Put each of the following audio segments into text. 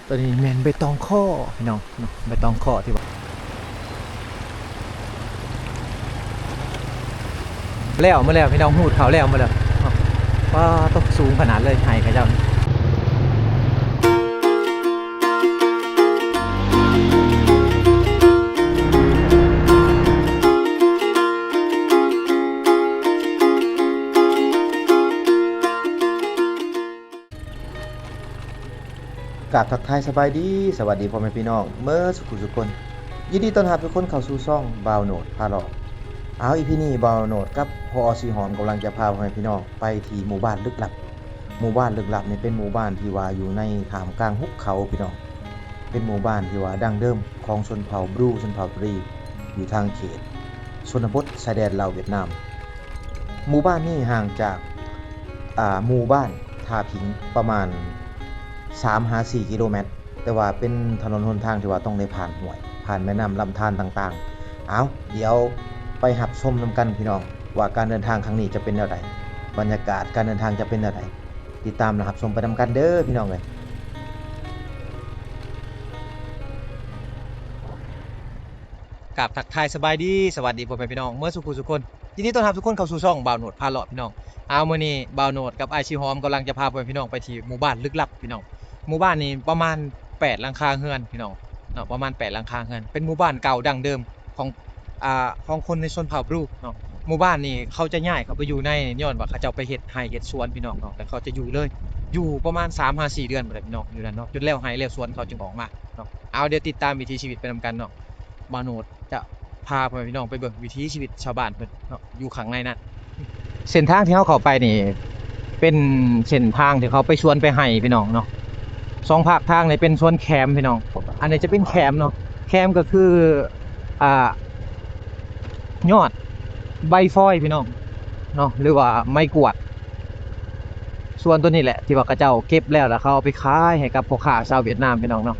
ຕົວນີ້ແມ່ນໃບຕອງຄໍພີ່ນ້ອງເນາະ ໃບຕອງຄໍທີ່ວ່າ ແລ້ວໝົດແລ້ວພີ່ນ້ອງ ຮູດເຂົ້າແລ້ວໝົດແລ້ວເນາະ. ປາດໂທ້ ສູງຂະໜາດເລີຍ ໄຮ່ເຂົາເຈົ້າ. ກາບທັກທາຍສະບາຍດີ ສະຫວັດດີພໍ່ແມ່ພີ່ນ້ອງເໝິດສູ່ຜູ້ສູ່ຄົນ. ຍິນດີຕ້ອນຮັບທຸກຄົນເຂົ້າສູ່ຊ່ອງບ່າວໂນດພາເລາະ. ເອົາ ອີພີນີ້ບ່າວໂນດກັບ ພ.ອ. ສີຫອມ ກຳລັງຈະພາພໍ່ແມ່ພີ່ນ້ອງໄປທີ່ໝູ່ບ້ານລຶກລັບ. ໝູ່ບ້ານລຶກລັບນີ້ເປັນໝູ່ບ້ານທີ່ວ່າຢູ່ໃນທ່າມກາງຫຸບເຂົາພີ່ນ້ອງ. ເປັນໝູ່ບ້ານທີ່ວ່າດັ້ງເດີມຂອງຊົນເຜົ່າບຣູ ຊົນເຜົ່າຕຣີ ຢູ່ທາງເຂດຊົນນະບົດຊາຍແດນລາວຫວຽດນາມ. ໝູ່ບ້ານນີ້ຫ່າງຈາກ ອ່າ ໝູ່ບ້ານທ່າຜິງປະມານສາມຫາສີ່ກິໂລແມັດ, ແຕ່ວ່າເປັນຖະໜົນຫົນທາງທີ່ວ່າຕ້ອງໄດ້ຜ່ານຫ້ວຍ ຜ່ານແມ່ນ້ຳລຳທານຕ່າງໆ. ເອົາ ດຽວໄປຮັບຊົມນຳກັນພີ່ນ້ອງ ວ່າການເດີນທາງຄັ້ງນີ້ຈະເປັນແນວໃດ, ບັນຍາກາດການເດີນທາງຈະເປັນແນວໃດ. ຕິດຕາມ ແລະ ຮັບຊົມໄປນຳກັນເດີພີ່ນ້ອງເອີຍ. ກາບທັກທາຍສະບາຍດີ ສະຫວັດດີພໍ່ແມ່ພີ່ນ້ອງເໝິດສູ່ຜູ້ສູ່ຄົນ. ຍິນດີຕ້ອນຮັບທຸກຄົນເຂົ້າສູ່ຊ່ອງບ່າວໂນດພາເລາະພີ່ນ້ອງ. ເອົາ ມື້ນີ້ບ່າວໂນດກັບອ້າຍສີຫອມກຳລັງຈະພາພໍ່ແມ່ພີ່ນ້ອງໄປທີ່ໝູ່ບ້ານລຶກລັບພີ່ນ້ອງ. ໝູ່ບ້ານນີ້ປະມານແປດຫຼັງຄາເຮືອນພີ່ນ້ອງເນາະ ປະມານແປດຫຼັງຄາເຮືອນ ເປັນໝູ່ບ້ານເກົ່າດັ້ງເດີມຂອງ ອ່າ ຂອງຄົນໃນຊົນເຜົ່າບຣູເນາະ. ໝູ່ບ້ານນີ້ເຂົາຈະຍ້າຍເຂົ້າໄປຢູ່ໃນ ຍ້ອນວ່າເຂົາເຈົ້າໄປເຮັດໄຮ່ເຮັດສວນພີ່ນ້ອງເນາະ ແລ້ວເຂົາຈະຢູ່ເລີຍ ຢູ່ປະມານສາມຫາສີ່ເດືອນພຸ້ນແຫຼະພີ່ນ້ອງ ຢູ່ນັ້ນເນາະ ຈົນແລ້ວໄຮ່ແລ້ວສວນເຂົາຈຶ່ງອອກມາເນາະ. ເອົາ ດຽວຕິດຕາມວິຖີຊີວິດໄປນຳກັນເນາະ. ບ່າວໂນດຈະພາພໍ່ແມ່ພີ່ນ້ອງໄປເບິ່ງວິຖີຊີວິດຊາວບ້ານເພິ່ນເນາະ ຢູ່ຂ້າງໃນນັ້ນ. ເສັ້ນທາງທີ່ເຮົາເຂົ້າໄປນີ້ ເປັນເສັ້ນທາງທີ່ເຂົາໄປສວນໄປໄຮ່ພີ່ນ້ອງເນາະ. ສອງພາກທາງນີ້ເປັນສວນແຂມພີ່ນ້ອງ. ອັນນີ້ຈະເປັນແຂມເນາະ ແຂມກໍຄື ອ່າ ຍອດໃບຟອຍພີ່ນ້ອງເນາະ ຫຼືວ່າໄມ້ກວາດ. ສວນຕົວນີ້ແຫຼະທີ່ວ່າເຂົາເຈົ້າເກັບແລ້ວ ແລ້ວເຂົາເອົາໄປຂາຍໃຫ້ກັບພໍ່ຄ້າຊາວຫວຽດນາມພີ່ນ້ອງເນາະ.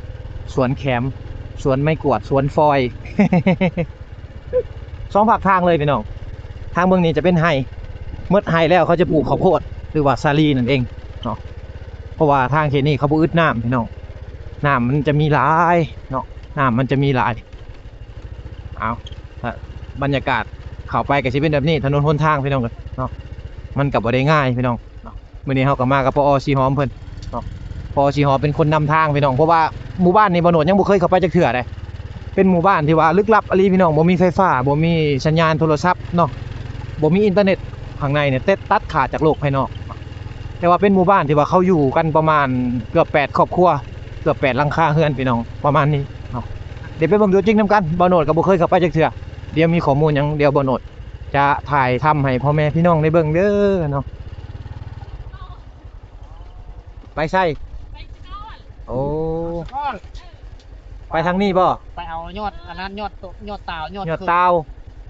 ສວນແຂມ ສວນໄມ້ກວາດ ສວນຟອຍ. ສອງພາກທາງເລີຍພີ່ນ້ອງ. ທາງເບື້ອງນີ້ຈະເປັນໄຮ່ ໝົດໄຮ່ແລ້ວເຂົາຈະປູກເຂົ້າໂພດ ຫຼືວ່າສາລີນັ້ນເອງເນາະ. ເພາະວ່າທາງເຂດນີ້ເຂົາບໍ່ອຶດນ້ຳພີ່ນ້ອງ ນ້ຳມັນຈະມີຫຼາຍເນາະ ນ້ຳມັນຈະມີຫຼາຍ. ເອົາ ບັນຍາກາດເຂົ້າໄປກໍຊິເປັນແບບນີ້ ຖະໜົນຫົນທາງພີ່ນ້ອງເນາະ ມັນກໍບໍ່ໄດ້ງ່າຍພີ່ນ້ອງເນາະ. ມື້ນີ້ເຮົາກໍມາກັບ ພ.ອ. ສີຫອມເພິ່ນເນາະ. ພ.ອ. ສີຫອມເປັນຄົນນຳທາງພີ່ນ້ອງ ເພາະວ່າໝູ່ບ້ານນີ້ບ່າວໂນດຍັງບໍ່ເຄີຍເຂົ້າໄປຈັກເທື່ອເດ້. ເປັນໝູ່ບ້ານທີ່ວ່າລຶກລັບອີ່ຫຼີພີ່ນ້ອງ ບໍ່ມີໄຟຟ້າ ບໍ່ມີສັນຍານໂທລະສັບເນາະ ບໍ່ມີອິນເຕີເນັດ ຂ້າງໃນນີ້ຕັດຂາດຈາກໂລກພາຍນອກ. ແຕ່ວ່າເປັນໝູ່ບ້ານທີ່ວ່າເຂົາຢູ່ກັນປະມານເກືອບແປດຄອບຄົວ ເກືອບແປດຫຼັງຄາເຮືອນພີ່ນ້ອງ ປະມານນີ້ເນາະ. ດຽວໄປເບິ່ງຕົວຈິງນຳກັນ ບ່າວໂນດກໍບໍ່ເຄີຍເຂົ້າໄປຈັກເທື່ອ. ດຽວມີຂໍ້ມູນຫຍັງ ດຽວບ່າວໂນດຈະຖ່າຍທຳໃຫ້ພໍ່ແມ່ພີ່ນ້ອງໄດ້ເບິ່ງເດີເນາະ. ໄປໃສ? ໄປສະກອນ. ໂອ້ ໄປທາງນີ້ບໍ່? ໄປເອົາຍອດອັນນັ້ນ ຍອດໂຕ ຍອດຕາວ ຍອດ ຍອດຕາວ.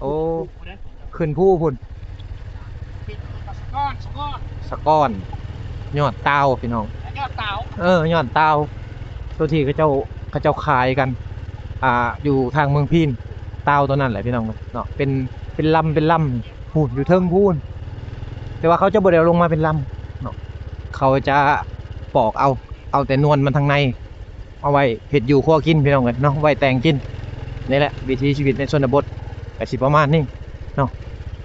ໂອ້ ຂຶ້ນພູພຸ້ນ ສະກອນ ສະກອນ ສະກອນ ຍອດຕາວພີ່ນ້ອງ ຍອດຕາວ. ເອີ ຍອດຕາວ ຕົວທີ່ເຂົາເຈົ້າ ເຂົາເຈົ້າຂາຍກັນ ອ່າ ຢູ່ທາງເມືອງພີນ ຕາວຕົວນັ້ນແຫຼະພີ່ນ້ອງເນາະ. ເປັນ ເປັນລຳ ເປັນລຳພຸ້ນ ຢູ່ເທິງພຸ້ນ ແຕ່ວ່າເຂົາຈະບໍ່ໄດ້ເອົາລົງມາເປັນລຳເນາະ ເຂົາຈະປອກເອົາ ເອົາແຕ່ນວນມັນທາງໃນ ເອົາໄວ້ເຮັດຢູ່ຄົວກິນພີ່ນ້ອງເອີຍເນາະ ໄວ້ແຕ່ງກິນ. ນີ້ແຫຼະວິຖີຊີວິດໃນຊົນນະບົດກໍຊິປະມານນີ້ເນາະ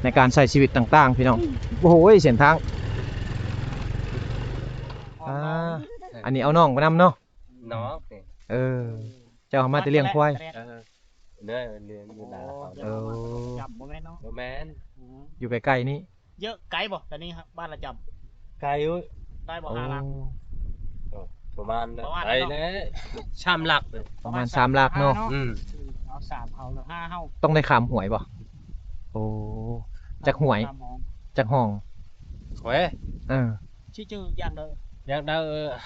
ໃນການໃຊ້ຊີວິດຕ່າງໆພີ່ນ້ອງ. ໂອ້ໂຫ ເສັ້ນທາງ ອ່າ ອັນນີ້ເອົານ້ອງໄປນຳເນາະ. ນ້ອງ ເອີ ເຈົ້າມາແຕ່ລ້ຽງຄວາຍ. ເອີ ເດີ ລ້ຽງຢູ່ນາເຂົາ. ໂອ້ ເອີ ຈຳບໍ່ແມ່ນເນາະ. ບໍ່ແມ່ນ ອືມ ຢູ່ໃກ້ໆນີ້. ເຍອະ ໄກບໍ່? ຕອນນີ້ບ້ານລະຈຳ ໄກຢູ່ ໄດ້ບໍ່? ໂອ້ ຫ້າຫຼັກ ເອີ ປະມານ ປະມານ ໄດ້ແຫຼະ ສາມຫຼັກ ປະມານສາມຫຼັກເນາະ. ອືມ ເອົາສາມ ເອົາຫ້າ ເຮົາຕ້ອງໄດ້ຂ້າມຫ້ວຍບໍ່? ໂອ້ ຈັກຫ້ວຍ ຈັກຮ່ອງ? ໂອ້ຍ ເອີ ຊື່ຈື່ຢ່າງເດີ ຢ່າງເດີ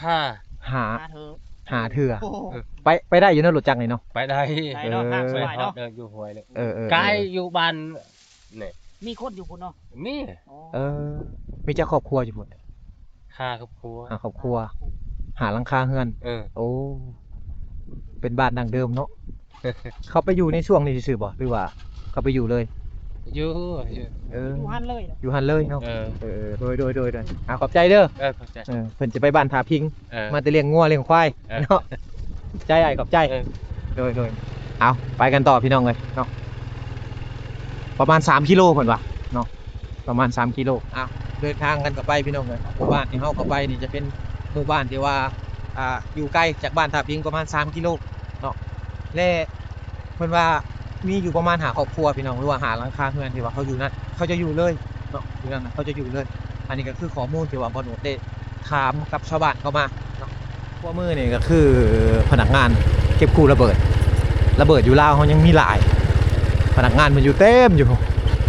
ຫ້າ ຫ້າ ຫ້າເທື່ອ ຫ້າເທື່ອ. ໂອ້ ໄປ ໄປໄດ້ຢູ່ເນາະ ລົດຈັກນີ້ເນາະ. ໄປໄດ້ ໄດ້ເນາະ ເອີ ທາງສະບາຍເນາະ. ເດີ ຢູ່ຫ້ວຍເລີຍ ເອີໆ ກາຍຢູ່ບ້ານ ນີ້ ມີຄົນຢູ່ພຸ້ນເນາະ. ມີ ເອີ ມີຈັກຄອບຄົວຢູ່ພຸ້ນ? ຫ້າຄອບຄົວ ຫ້າຄອບຄົວ ຫ້າຫຼັງຄາເຮືອນ. ເອີ ໂອ້ ເປັນບ້ານດັ້ງເດີມເນາະ. ເຂົາໄປຢູ່ໃນຊ່ວງນີ້ຊື່ໆບໍ່ ຫຼືວ່າເຂົາໄປຢູ່ເລີຍ? ຢູ່ ຢູ່ ເອີ ຢູ່ຫັ້ນເລີຍ ຢູ່ຫັ້ນເລີຍເນາະ. ເອີ ເອີ ໂດຍໆໆ ອາ ຂອບໃຈເດີ. ເອີ ຂອບໃຈ. ເອີ ເພິ່ນຈະໄປບ້ານທ່າພິງ ເອີ ມາແຕ່ລ້ຽງງົວລ້ຽງຄວາຍ ເອີ ເນາະ. ໃຈອ້າຍ ຂອບໃຈ. ເອີ ໂດຍ ໂດຍ ເອົາ ໄປກັນຕໍ່ພີ່ນ້ອງເອີຍເນາະ. ປະມານສາມກິໂລເພິ່ນວ່າເນາະ ປະມານສາມກິໂລ. ເອົາ ເດີນທາງກັນເຂົ້າໄປພີ່ນ້ອງເອີຍ. ໝູ່ບ້ານທີ່ເຮົາເຂົ້າໄປນີ້ຈະເປັນໝູ່ບ້ານທີ່ວ່າ ອ່າ ຢູ່ໄກຈາກບ້ານທ່າຜິງປະມານສາມກິໂລເນາະ ແລະ ເພິ່ນວ່າມີຢູ່ປະມານຫ້າຄອບຄົວພີ່ນ້ອງ ຫຼືວ່າຫ້າຫຼັງຄາເຮືອນທີ່ວ່າເຂົາຢູ່ນັ້ນ ເຂົາຈະຢູ່ເລີຍເນາະ ຢູ່ນັ້ນນະເຂົາຈະຢູ່ເລີຍ. ອັນນີ້ກໍຄືຂໍ້ມູນທີ່ວ່າບ່າວໂນດໄດ້ຖາມກັບຊາວບ້ານເຂົາມາເນາະ. ຂວາມືນີ້ກໍຄືພະນັກງານເກັບກູ້ລະເບີດ. ລະເບີດຢູ່ລາວເຮົາຍັງມີຫຼາຍ ພະນັກງານເພິ່ນຢູ່ເຕັມຢູ່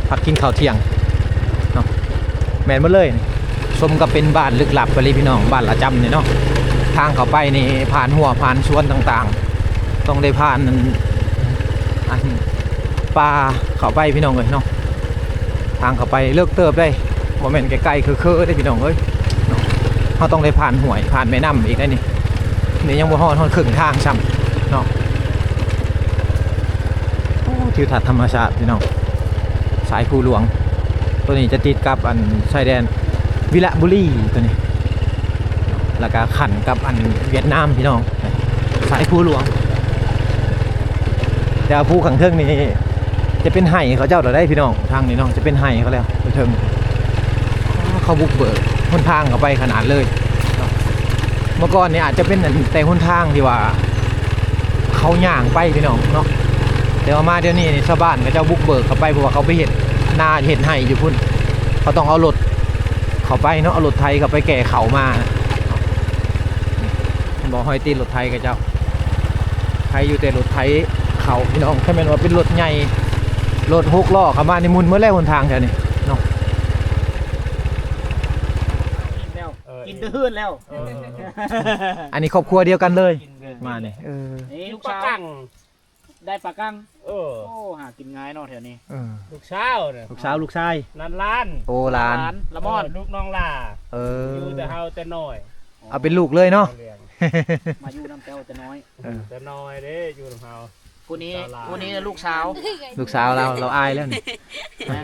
ພັກກິນເຂົ້າທ່ຽງເນາະ ແມ່ນໝົດເລີຍ. ສົມກັບເປັນບ້ານລຶກລັບອີ່ຫຼີພີ່ນ້ອງ ບ້ານລາຈຳນີ້ເນາະ. ທາງເຂົ້າໄປນີ້ຜ່ານຮົ້ວຜ່ານສວນຕ່າງໆ ຕ້ອງໄດ້ຜ່ານອັນ ອັນປ່າເຂົ້າໄປພີ່ນ້ອງເອີຍເນາະ. ທາງເຂົ້າໄປເລິກເຕີບເດ້ ບໍ່ແມ່ນໃກ້ໆເຄີໆເດ້ພີ່ນ້ອງເອີຍເນາະ. ເຮົາຕ້ອງໄດ້ຜ່ານຫ້ວຍຜ່ານແມ່ນ້ຳອີກໄດ໋ນີ້ ນີ້ຍັງບໍ່ຮອດ ຮອດເຄິ່ງທາງຊ້ຳເນາະ. ໂອ້ ທິວທັດທຳມະຊາດພີ່ນ້ອງ ສາຍພູຫຼວງ ໂຕນີ້ຈະຕິດກັບອັນຊາຍແດນວິລະບູລີໂຕນີ້ ແລ້ວກະຂັ້ນກັບອັນຫວຽດນາມພີ່ນ້ອງ ສາຍພູຫຼວງ. ແຕ່ວ່າພູຂ້າງເທິງນີ້ຈະເປັນໄຮ່ເຂົາເຈົ້າແລ້ວໄດ໋ພີ່ນ້ອງ ທາງນີ້ເນາະ ຈະເປັນໄຮ່ເຂົາແລ້ວ ໄປເທິງ ເຂົາບຸກເບີກຫົນທາງເຂົ້າໄປຂະໜາດເລີຍເນາະ. ເມື່ອກ່ອນນີ້ອາດຈະເປັນອັນແຕ່ຫົນທາງທີ່ວ່າເຂົາຍ່າງໄປພີ່ນ້ອງເນາະ ແຕ່ວ່າມາດຽວນີ້ນີ້ຊາວບ້ານເຂົາເຈົ້າບຸກເບີກເຂົ້າໄປ ເພາະວ່າເຂົາໄປເຮັດນາເຮັດໄຮ່ຢູ່ພຸ້ນ ເຂົາຕ້ອງເອົາລົດເຂົ້າໄປເນາະ ເອົາລົດໄຖເຂົ້າໄປແກ່ເຂົ້າມາ. ເຫັນບໍ່ ຮອຍຕີນລົດໄຖເຂົາເຈົ້າ ໃຜຢູ່ແຕ່ລົດໄຖເຂົ້າພີ່ນ້ອງ ຄັນແມ່ນວ່າເປັນລົດໃຫຍ່ ລົດຫົກລໍ້ເຂົ້າມານີ້ໝຸ່ນໝົດແລ້ວຫົນທາງແຖວນີ້ເນາະ. ກິນແລ້ວ ເອີ ກິນແຕ່ຮືນແລ້ວ ເອີ ອັນນີ້ຄອບຄົວດຽວກັນເລີຍ ເອີ ມານີ້ ເອີ ນີ້ລູກສາວ ໄດ້ປາກັງ ເອີ ໂອ້ ຫາກິນງ່າຍເນາະແຖວນີ້ ເອີ ລູກສາວນະ ລູກສາວ ລູກຊາຍ ນັ້ນຫຼານ ໂອ້ ຫຼານ ຫຼານລະມອນ ເອີ ລູກນ້ອງຫຼ້າ ເອີ ຢູ່ແຕ່ເຮົາແຕ່ນ້ອຍ ເອົາເປັນລູກເລີຍເນາະ ມາຢູ່ນຳແຕ່ເຮົາແຕ່ນ້ອຍ ເອີ ແຕ່ນ້ອຍເດ້ ຢູ່ນຳເຮົາ ຜູ້ນີ້ ຜູ້ນີ້ລູກສາວ ລູກສາວລາວ ລາວອາຍແລ້ວນີ້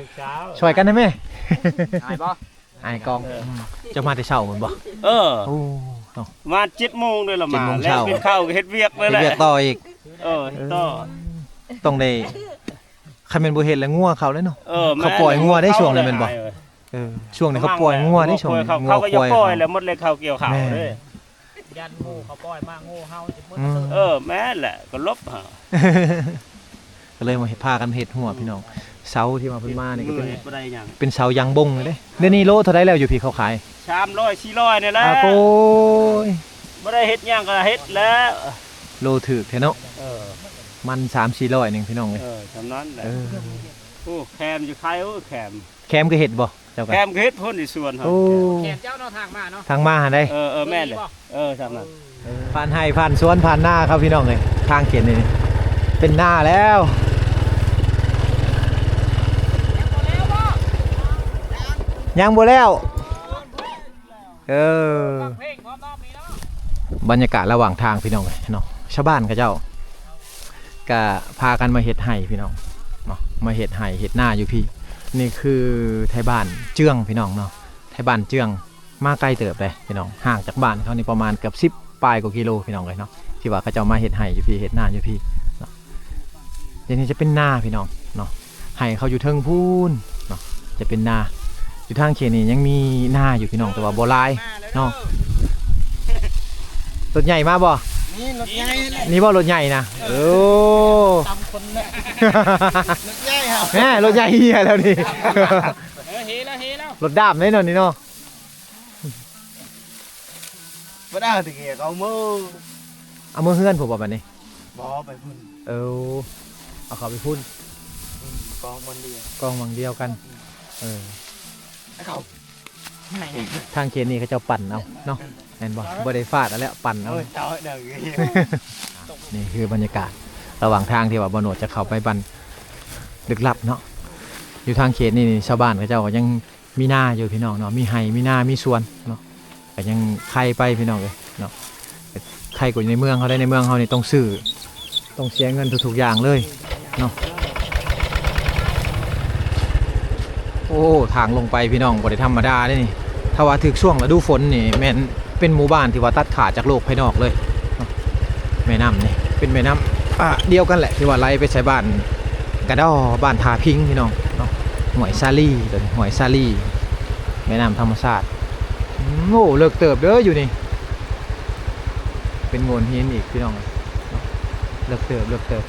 ລູກສາວ ຊ່ອຍກັນໄດ້ແມ ອາຍບໍ່? ອ້າຍກ້ອງ ເອີ ເຈົ້າມາແຕ່ເຊົ້າແມ່ນບໍ່? ເອີ ໂອ້ ເນາະ ມາເຈັດໂມງເດ້ລະ ເຈັດໂມງເຊົ້າ ແລ້ວກິນເຂົ້າກໍເຮັດວຽກເລີຍແຫຼະ ເຮັດວຽກຕໍ່ອີກ ເອີ ເຮັດຕໍ່ ເອີ ຕ້ອງໄດ້ ຄັນແມ່ນບໍ່ເຮັດແລ້ວງົວເຂົ້າແລ້ວເນາະ ເອີ ເຂົາປ່ອຍງົວໄດ້ຊ່ວງນີ້ແມ່ນບໍ່? ເອີ ຊ່ວງນີ້ເຂົາປ່ອຍງົວເດ້ ຊ່ວງນີ້ ງົວຄວາຍເຂົາ ເຂົາກໍຢາກປ່ອຍແລ້ວ ໝົດແລ້ວເຂົາກ່ຽວເຂົ້າເດ້ ຢ້ານງູເຂົາປ່ອຍມາ ງູເຮົາຊິໝົດ ອືມ ເອີ ແມ່ນແຫຼະ ກໍຫຼົບເຮົາ ກໍເລີຍມາເຮັດ ພາກັນເຮັດຮົ້ວພີ່ນ້ອງ ເສົາທີ່ວ່າເພິ່ນມານີ້ກໍເປັນ ບໍ່ໄດ້ຫຍັງ ເປັນເສົາຢາງບົງເດ້. ດຽວນີ້ໂລເທົ່າໃດແລ້ວຢູ່ພີ້ເຂົາຂາຍ? ສາມຮ້ອຍ ສີ່ຮ້ອຍນີ້ແຫຼະ ອາໂກຍ ບໍ່ໄດ້ເຮັດຫຍັງກໍເຮັດແລ້ວ ໂລຖືກແທ້ເນາະ ເອີ ມັນສາມສີ່ຮ້ອຍໜຶ່ງພີ່ນ້ອງເອີຍ ເອີ ສ່ຳນັ້ນແຫຼະ ເອີ ໂອ້ ແຄມຢູ່ໃສ ໂອ້ ແຄມ ແຄມກໍເຮັດບໍ່? ເຈົ້າກໍ ແຄມກໍເຮັດພຸ້ນຢູ່ສວນເຮົາ ໂອ້ ແຄມເຈົ້າເນາະ ທາງມາເນາະ ທາງມາຫັ້ນເດ້ ເອີ ເອີ ແມ່ນແຫຼະ ເອີ ຊ່ຳນັ້ນ ເອີ ຜ່ານໄຮ່ຜ່ານສວນຜ່ານນາເຂົາພີ່ນ້ອງເອີຍ ທາງເຂດນີ້ເປັນນາແລ້ວ ຍັງບໍ່ແລ້ວ ເອີ ບັນຍາກາດລະຫວ່າງທາງພີ່ນ້ອງເອີຍເນາະ ຊາວບ້ານເຂົາເຈົ້າກະພາກັນມາເຮັດໄຮ່ພີ່ນ້ອງເນາະ ມາເຮັດໄຮ່ເຮັດນາຢູ່ພີ້ ນີ້ຄືໄທບ້ານເຈືອງພີ່ນ້ອງເນາະ ໄທບ້ານເຈືອງ ມາໄກເຕີບເດ້ພີ່ນ້ອງ ຫ່າງຈາກບ້ານເຂົານີ້ປະມານເກືອບສິບປາຍກວ່າກິໂລພີ່ນ້ອງເອີຍເນາະ ທີ່ວ່າເຂົາເຈົ້າມາເຮັດໄຮ່ຢູ່ພີ້ ເຮັດນາຢູ່ພີ້ເນາະ. ດຽວນີ້ຈະເປັນນາພີ່ນ້ອງເນາະ ໄຮ່ເຂົາຢູ່ເທິງພຸ້ນເນາະ ຈະເປັນນາ ຢູ່ທາງເຂດນີ້ຍັງມີນາຢູ່ພີ່ນ້ອງ ແຕ່ວ່າບໍ່ຫຼາຍເນາະ. ລົດໃຫຍ່ມາບໍ່? ນີ້ລົດໃຫຍ່ແຫຼະ ນີ້ບໍ່ລົດໃຫຍ່ນະ ເອີ ໂອ້ ຕຳຄົນແຫຼະ ລົດໃຫຍ່ ແມ່ ລົດໃຫຍ່ເຫຍແລ້ວນີ້ ເອີ ເຮແລ້ວ ເຮແລ້ວ ລົດດາມເດ້ເນາະນີ້ເນາະ. ບໍ່ໄດ້ເອົາແຕ່ເກເຂົາເມືອ ເອົາເມືອເຮືອນພຸ້ນບໍ່ບັດນີ້? ບໍ່ ໄປພຸ້ນ ເອີ ເອົາເຂົ້າໄປພຸ້ນ ອືມ ກອງບ່ອນດຽວ ກອງບ່ອນດຽວກັນ ອືມ ເອີ ເອົາເຂົ້າ ທາງເຂດນີ້ເຂົາເຈົ້າປັ່ນເອົາເນາະ ແມ່ນບໍ່? ບໍ່ໄດ້ຟາດເອົາແລ້ວ ປັ່ນເອົາ ເອີ ເຈົ້າເດີ ນີ້ຄືບັນຍາກາດລະຫວ່າງທາງທີ່ວ່າບ່າວໂນດຈະເຂົ້າໄປບ້ານລຶກລັບເນາະ ຢູ່ທາງເຂດນີ້ ຊາວບ້ານເຂົາເຈົ້າກໍຍັງ ມີນາຢູ່ພີ່ນ້ອງເນາະ ມີໄຮ່ ມີນາ ມີສວນເນາະ ກໍຍັງໄຄໄປພີ່ນ້ອງເອີຍເນາະ ໄຄກວ່າຢູ່ໃນເມືອງເຮົາໄດ໋ ໃນເມືອງເຮົານີ້ຕ້ອງຊື້ ຕ້ອງເສຍເງິນທຸກໆຢ່າງເລີຍເນາະ. ໂອ້ ທາງລົງໄປພີ່ນ້ອງ ບໍ່ໄດ້ທຳມະດາເດ້ນີ້ ຖ້າວ່າຖືກຊ່ວງລະດູຝົນນີ້ ແມ່ນເປັນໝູ່ບ້ານທີ່ວ່າຕັດຂາດຈາກໂລກພາຍນອກເລີຍເນາະ ແມ່ນ້ຳນີ້ເປັນແມ່ນ້ຳ ອ່າ ດຽວກັນແຫຼະ ທີ່ວ່າໄຫຼໄປໃສ່ບ້ານກະດໍ ບ້ານທ່າພິງ ພີ່ນ້ອງເນາະ. ຫ້ວຍສາລີ ໂຕນີ້ ຫ້ວຍສາລີ ແມ່ນ້ຳທຳມະຊາດ. ໂອ້ ເລິກເຕີບເດີຢູ່ນີ້ ເປັນໂງ່ນຫີນອີກ ພີ່ນ້ອງເນາະ. ເລິກເຕີບ ເລິກເຕີບ.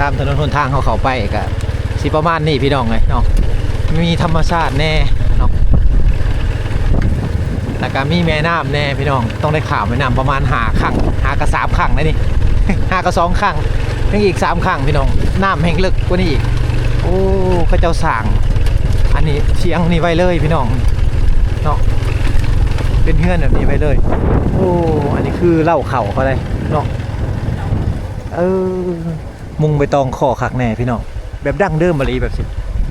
ຕາມຖະໜົນຫົນທາງເຮົາເຂົ້າໄປກະຊິປະມານນີ້ ພີ່ນ້ອງເອີຍເນາະ. ມີທຳມະຊາດແດ່ເນາະ ແລ້ວກະມີແມ່ນ້ຳແດ່ ພີ່ນ້ອງ. ຕ້ອງໄດ້ຂ້າມແມ່ນ້ຳປະມານຫ້າຄັ້ງ ຫາກະສາມຄັ້ງໄດ໋ນີ້ ຫາກະສອງຄັ້ງ ຍັງອີກສາມຄັ້ງ ພີ່ນ້ອງ. ນ້ຳແຮ່ງເລິກກວ່ານີ້ອີກ. ໂອ້ ເຂົາເຈົ້າສ້າງອັນນີ້ ທຽງນີ້ໄວ້ເລີຍ ພີ່ນ້ອງເນາະ ເປັນເຮືອນແບບນີ້ໄວ້ເລີຍ. ໂອ້ ອັນນີ້ຄືເລົ້າເຂົ້າເຂົາໄດ໋ເນາະ. ເອີ ມຸງໃບຕອງຄໍ່ຄັກແນ່ພີ່ນ້ອງ ແບບດັ້ງເດີມອີ່ຫຼີແບບຊີ້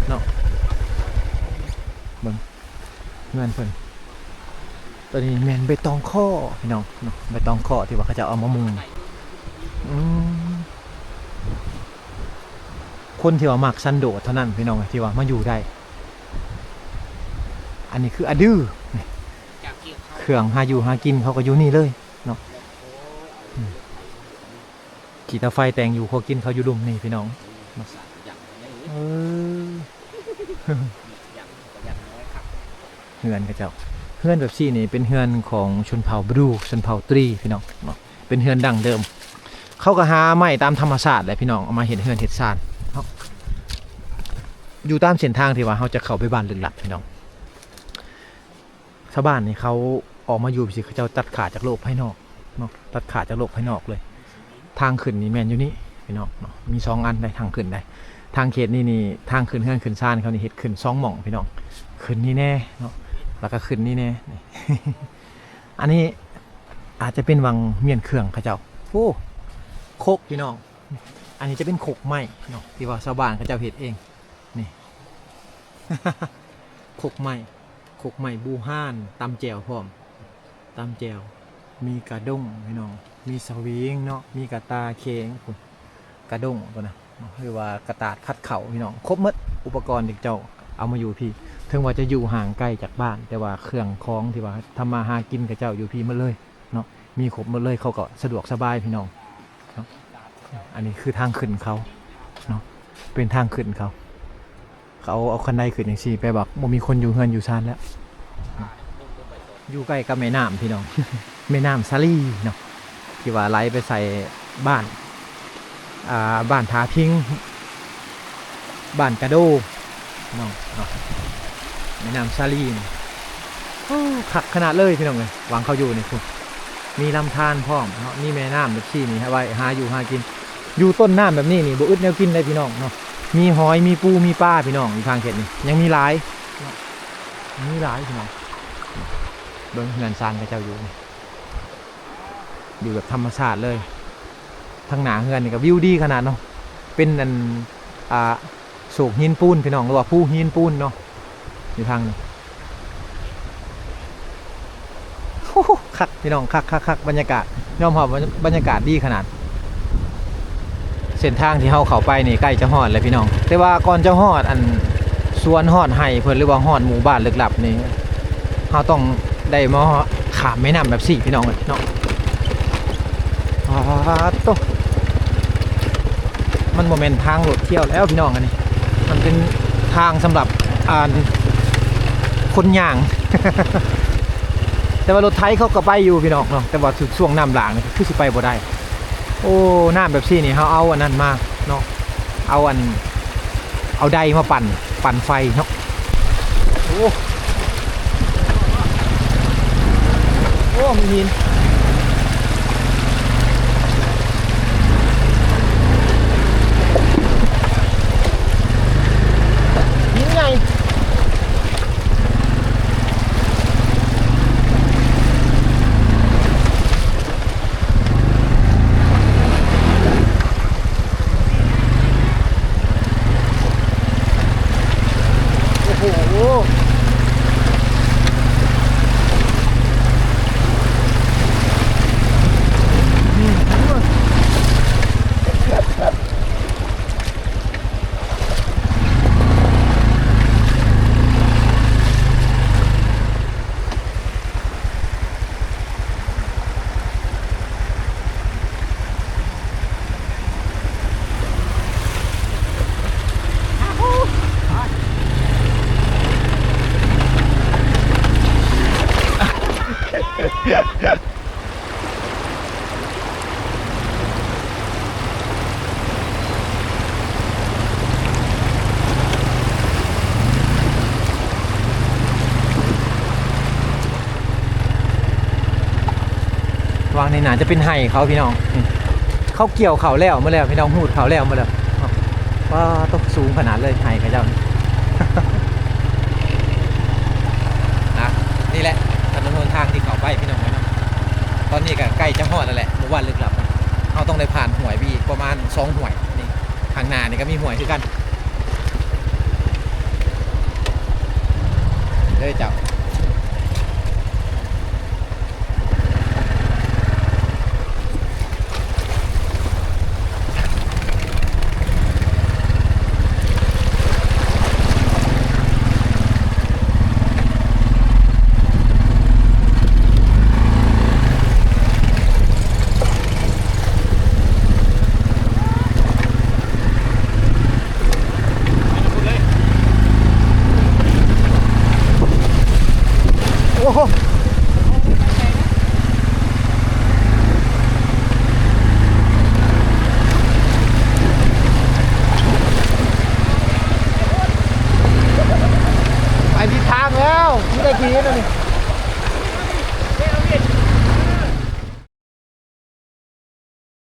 ເນາະ. ເບິ່ງເຮືອນເພິ່ນ ໂຕນີ້ແມ່ນໃບຕອງຄໍ່ພີ່ນ້ອງເນາະ ໃບຕອງຄໍ່ທີ່ວ່າເຂົາເຈົ້າເອົາມາມຸງ. ອືມ ຄົນທີ່ວ່າມັກສັນໂດດເທົ່ານັ້ນພີ່ນ້ອງ ທີ່ວ່າມາຢູ່ໄດ້. ອັນນີ້ຄືອະດື ນີ້ ເຄື່ອງຫາຢູ່ຫາກິນເຂົາກໍຢູ່ນີ້ເລີຍເນາະ. ອືມ ຂີ້ຕາໄຟແຕ່ງຢູ່ຄົວກິນເຂົາຢູ່ລຸ່ມນີ້ພີ່ນ້ອງ. ເອີ ເຮືອນເຂົາເຈົ້າ ເຮືອນແບບຊີ້ນີ້ເປັນເຮືອນຂອງຊົນເຜົ່າບຣູ ຊົນເຜົ່າຕຣີພີ່ນ້ອງເນາະ ເປັນເຮືອນດັ້ງເດີມ. ເຂົາກໍຫາໄມ້ຕາມທຳມະຊາດແຫຼະພີ່ນ້ອງ ເອົາມາເຮັດເຮືອນເຮັດຊານເນາະ. ຢູ່ຕາມເສັ້ນທາງທີ່ວ່າເຮົາຈະເຂົ້າໄປບ້ານລຶກລັບພີ່ນ້ອງ ຊາວບ້ານນີ້ເຂົາອອກມາຢູ່ຈັ່ງຊີ້ ເຂົາເຈົ້າຕັດຂາດຈາກໂລກພາຍນອກເນາະ ຕັດຂາດຈາກໂລກພາຍນອກເລີຍ. ທາງຂຶ້ນນີ້ແມ່ນຢູ່ນີ້ພີ່ນ້ອງເນາະ ມີສອງອັນໄດ໋ ທາງຂຶ້ນໄດ໋. ທາງເຂດນີ້ນີ້ ທາງຂຶ້ນເຮືອນຂຶ້ນຊານເຂົານີ້ເຮັດຂຶ້ນສອງໝ່ອງພີ່ນ້ອງ ຂຶ້ນນີ້ແນ່ເນາະ ແລ້ວກໍຂຶ້ນນີ້ແນ່. ອັນນີ້ອາດຈະເປັນວັງມ້ຽນເຄື່ອງເຂົາເຈົ້າ. ໂອ້ ຄົກພີ່ນ້ອງ ອັນນີ້ຈະເປັນຄົກໄມ້ເນາະ ທີ່ວ່າຊາວບ້ານເຂົາເຈົ້າເຮັດເອງ ນີ້ ຄົກໄມ້ ຄົກໄມ້ບູຮານ ຕຳແຈ່ວພ້ອມ ຕຳແຈ່ວ ມີກະດ້ງພີ່ນ້ອງ ມີສະຫວີງເນາະ ມີກະຕ່າເຂງ ພຸ້ນ ກະດ້ງພຸ້ນນະ ຫຼືວ່າກະຕາດຂັດເຂົ້າພີ່ນ້ອງ ຄົບໝົດ. ອຸປະກອນທີ່ເຂົາເຈົ້າເອົາມາຢູ່ພີ້ ເຖິງວ່າຈະຢູ່ຫ່າງໄກຈາກບ້ານ ແຕ່ວ່າເຄື່ອງຂອງທີ່ວ່າທຳມາຫາກິນເຂົາເຈົ້າຢູ່ພີ້ໝົດເລີຍເນາະ ມີຄົບໝົດເລີຍ ເຂົາກໍສະດວກສະບາຍພີ່ນ້ອງເນາະ. ອັນນີ້ຄືທາງຂຶ້ນເຂົາເນາະ ເປັນທາງຂຶ້ນເຂົາ ເຂົາເອົາ ເອົາຄັນໄດຂຶ້ນຈັ່ງຊີ້ ແປວ່າບໍ່ມີຄົນຢູ່ເຮືອນຢູ່ຊານແລ້ວ. ຢູ່ໃກ້ກັບແມ່ນ້ຳພີ່ນ້ອງ ແມ່ນ້ຳສາລີເນາະ ທີ່ວ່າໄຫຼໄປໃສ່ບ້ານ ອ່າ ບ້ານທ່າພິງ ບ້ານກະໂດ ພີ່ນ້ອງເນາະ ແມ່ນ້ຳສາລີ. ໂອ້ ຄັກຂະໜາດເລີຍພີ່ນ້ອງເອີຍ ຫວ່າງເຂົາຢູ່ນີ້ພຸ້ນ ມີລຳທານພ້ອມເນາະ ມີແມ່ນ້ຳແບບຊີ້ນີ້ໃຫ້ໄວ້ຫາຢູ່ຫາກິນ. ຢູ່ຕົ້ນນ້ຳແບບນີ້ນີ້ບໍ່ອຶດແນວກິນເດ້ພີ່ນ້ອງເນາະ ມີຫອຍ ມີປູ ມີປາພີ່ນ້ອງ. ຢູ່ທາງເຂດນີ້ຍັງມີຫຼາຍເນາະ ມີຫຼາຍພີ່ນ້ອງ. ເບິ່ງເຮືອນຊານເຂົາເຈົ້າຢູ່ນີ້ ຢູ່ແບບທຳມະຊາດເລີຍ. ທາງໜ້າເຮືອນນີ້ກໍວິວດີຂະໜາດເນາະ ເປັນອັນ ອ່າ ໂສກຫີນປູນພີ່ນ້ອງ ຫຼືວ່າພູຫີນປູນເນາະ ຢູ່ທາງນີ້. ໂອ້ໂຫ ຄັກພີ່ນ້ອງ ຄັກໆໆ ບັນຍາກາດ ຍອມຮັບວ່າບັນຍາກາດດີຂະໜາດ. ເສັ້ນທາງທີ່ເຮົາເຂົ້າໄປນີ້ໃກ້ຈະຮອດແລ້ວພີ່ນ້ອງ ແຕ່ວ່າກ່ອນຈະຮອດອັນສວນ ຮອດໄຮ່ເພິ່ນ ຫຼືວ່າຮອດໝູ່ບ້ານລຶກລັບນີ້ ເຮົາຕ້ອງໄດ້ມາຂ້າມແມ່ນ້ຳແບບຊີ້ພີ່ນ້ອງເອີຍເນາະ. ປາດໂທ້ ມັນບໍ່ແມ່ນທາງລົດທ່ຽວແລ້ວພີ່ນ້ອງ ອັນນີ້ ມັນເປັນທາງສຳລັບ ອ່າ ຄົນຍ່າງ ແຕ່ວ່າລົດໄຖເຂົາກໍໄປຢູ່ພີ່ນ້ອງເນາະ ແຕ່ວ່າຊ່ວງນ້ຳຫຼາກນີ້ຄືຊິໄປບໍ່ໄດ້. ໂອ້ ນ້ຳແບບຊີ້ນີ້ ເຮົາເອົາອັນນັ້ນມາເນາະ ເອົາອັນ ເອົາໄດມາປັ່ນ ປັ່ນໄຟເນາະ. ໂອ້ ໂອ້ ມີຫີນ ຫີນໃຫຍ່. ໂອ້ໂຫ ຫວ່າງນີ້ໜ້າຈະເປັນໄຮ່ເຂົາພີ່ນ້ອງ ນີ້ ເຂົາກ່ຽວເຂົ້າແລ້ວໝົດແລ້ວ ພີ່ນ້ອງ ຮູດເຂົ້າແລ້ວໝົດແລ້ວ. ປາດໂທ້ ສູງຂະໜາດເລີຍໄຮ່ເຂົາເຈົ້າ ອ່ະ ນີ້ແຫຼະຖະໜົນຫົນທາງທີ່ເຂົ້າໄປພີ່ນ້ອງເອີຍເນາະ. ຕອນນີ້ກໍໃກ້ຈະຮອດແລ້ວແຫຼະ ໝູ່ບ້ານລຶກລັບ. ເຮົາຕ້ອງໄດ້ຜ່ານຫ້ວຍໄປອີກປະມານສອງຫ້ວຍ ນີ້ ຂ້າງໜ້ານີ້ກໍມີຫ້ວຍຄືກັນເດີເຈົ້າ. ໂອ້ໂຫ ໄປຜິດທາງແລ້ວ ມີແຕ່ຂີ້ຫີນອັນນີ້.